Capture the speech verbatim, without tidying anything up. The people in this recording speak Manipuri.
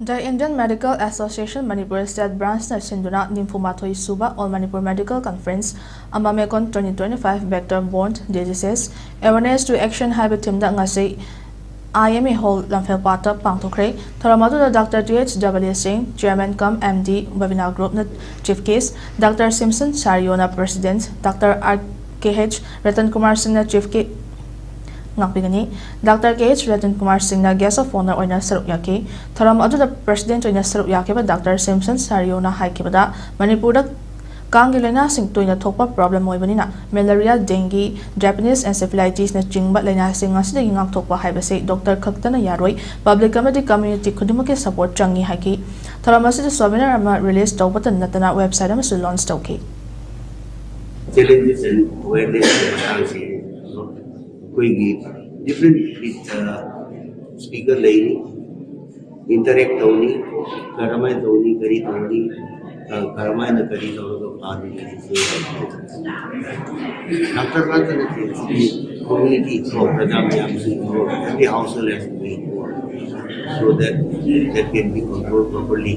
The Indian Medical Association Manipur State Branch-ꯅ ꯁꯤꯟꯗꯨꯅ ꯅꯤꯐꯨ ꯃꯥꯊꯣꯏ ꯁꯨꯕ All Manipur Medical Conference, ꯑꯃꯃꯦꯀꯣꯟ twenty twenty-five Vector Borne Diseases Awareness to Action ꯍꯥꯏꯕ theme-ꯗ ꯉꯁꯤ I M A Hall, ꯂꯝꯐꯦꯜꯄꯥꯠꯇ ꯄꯥꯡꯊꯣꯛꯈ꯭ꯔꯦ꯫ ꯊꯧꯔꯝ ꯑꯗꯨꯗ Doctor T H W Singh, Chairman cum M D, Bhavina Group-ꯅ Chief Guest, Doctor Simpson Sariona, President, Doctor R K H Ratan Kumar Singh-ꯅ Chief Guest ꯉꯥꯛꯄꯤꯒꯅꯤ꯫ Doctor K H Ratan Kumar Singh-ꯅ Guest of Honour ꯑꯣꯏꯅ ꯁꯔꯨꯛ ꯌꯥꯈꯤ꯫ ꯊꯧꯔꯝ ꯑꯗꯨꯗ President ꯑꯣꯏꯅ ꯁꯔꯨꯛ ꯌꯥꯈꯤꯕ Doctor Simpson Sariona ꯍꯥꯏꯈꯤꯕꯗ, ꯃꯅꯤꯄꯨꯔꯗ ꯀꯥꯡꯒꯤ ꯂꯥꯏꯅꯥꯁꯤꯡ ꯇꯣꯏꯅ ꯊꯣꯛꯄ problem ꯑꯣꯏꯕꯅꯤꯅ, malaria, dengue, Japanese encephalitis-ꯅ ꯆꯤꯡꯕ ꯂꯥꯏꯅꯥꯁꯤꯡ ꯑꯁꯤꯗꯒꯤ ꯉꯥꯛꯊꯣꯛꯄ ꯍꯥꯏꯕꯁꯤ doctor ꯈꯛꯇꯅ ꯌꯥꯔꯣꯏ, public ꯑꯃꯗꯤ community ꯈꯨꯗꯤꯡꯃꯛꯀꯤ support ꯆꯪꯏ ꯍꯥꯏꯈꯤ꯫ ꯊꯧꯔꯝ ꯑꯁꯤꯗ souvenir ꯑꯃ release ꯇꯧꯕꯇ ꯅꯠꯇꯅ website ꯑꯃꯁꯨ launch ꯇꯧꯈꯤ꯫ Challenges and awareness ꯀꯤ ꯃꯇꯥꯡꯁꯦ ꯑꯩꯈꯣꯏꯒꯤ different speaker ꯂꯩꯔꯤ, interact ꯇꯧꯅꯤ, ꯀꯔꯝꯍꯥꯏꯅ ꯇꯧꯅꯤ, ꯀꯔꯤ ꯇꯧꯅꯤ, ꯀꯔꯝꯍꯥꯏꯅ ꯀꯔꯤ ꯇꯧꯔꯒ ꯐꯍꯟꯒꯅꯤ ꯍꯥꯏꯕꯁꯦ꯫ Doctor ꯉꯥꯛꯇ ꯅꯠꯇꯦ, community ꯀꯣ, ꯄ꯭ꯔꯖꯥ ꯃꯌꯥꯝꯁꯨ involve, every household has to be involved so that that can be controlled properly.